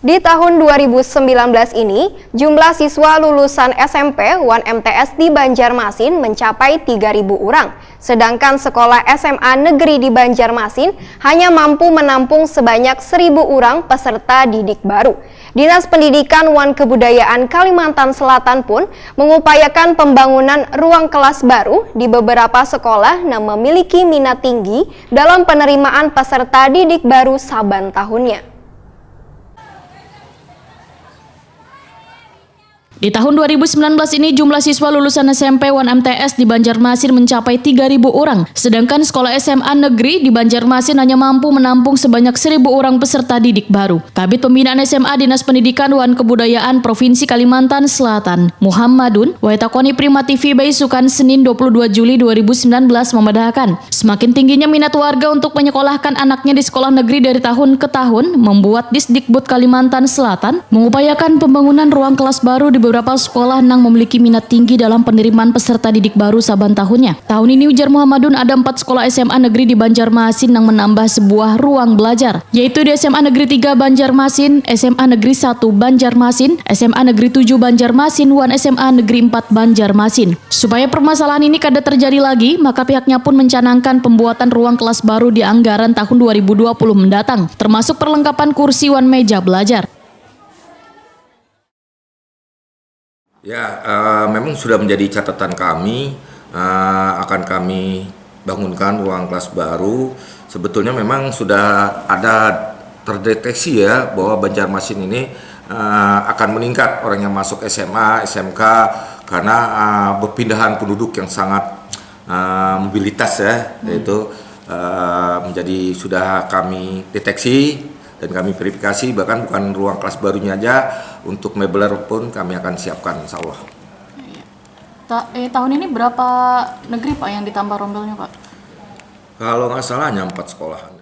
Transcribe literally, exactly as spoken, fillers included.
Di tahun dua ribu sembilan belas ini, jumlah siswa lulusan S M P wan M T S di Banjarmasin mencapai tiga ribu orang, sedangkan sekolah S M A negeri di Banjarmasin hanya mampu menampung sebanyak seribu orang peserta didik baru. Dinas Pendidikan wan Kebudayaan Kalimantan Selatan pun mengupayakan pembangunan ruang kelas baru di beberapa sekolah yang memiliki minat tinggi dalam penerimaan peserta didik baru saban tahunnya. Di tahun dua ribu sembilan belas ini, jumlah siswa lulusan S M P wan M T S di Banjarmasin mencapai tiga ribu orang, sedangkan sekolah S M A negeri di Banjarmasin hanya mampu menampung sebanyak seribu orang peserta didik baru. Kabid Pembinaan S M A Dinas Pendidikan wan Kebudayaan Provinsi Kalimantan Selatan, Muhammadun, wae takoni Prima T V baisukan Senin dua puluh dua Juli dua ribu sembilan belas, memadahakan, semakin tingginya minat warga untuk menyekolahkan anaknya di sekolah negeri dari tahun ke tahun membuat Disdikbud Kalimantan Selatan mengupayakan pembangunan ruang kelas baru di beberapa sekolah nang memiliki minat tinggi dalam penerimaan peserta didik baru saban tahunnya. Tahun ini, ujar Muhammadun, ada empat sekolah S M A negeri di Banjarmasin nang menambah sebuah ruang belajar, yaitu di S M A Negeri tiga Banjarmasin, S M A Negeri satu Banjarmasin, S M A Negeri tujuh Banjarmasin, wan S M A Negeri empat Banjarmasin. Supaya permasalahan ini kada terjadi lagi, maka pihaknya pun mencanangkan pembuatan ruang kelas baru di anggaran tahun dua ribu dua puluh mendatang, termasuk perlengkapan kursi wan meja belajar. Ya, eh, memang sudah menjadi catatan kami, eh, akan kami bangunkan ruang kelas baru. Sebetulnya memang sudah ada terdeteksi ya bahwa Banjarmasin ini, eh, akan meningkat orang yang masuk S M A, S M K karena, eh, perpindahan penduduk yang sangat, eh, mobilitas ya, yaitu, eh, menjadi sudah kami deteksi dan kami verifikasi, bahkan bukan ruang kelas barunya aja, untuk mebeler pun kami akan siapkan, insya Allah. Ta- eh, tahun ini berapa negeri, Pak, yang ditambah rombelnya, Pak? Kalau nggak salah hanya empat sekolahan.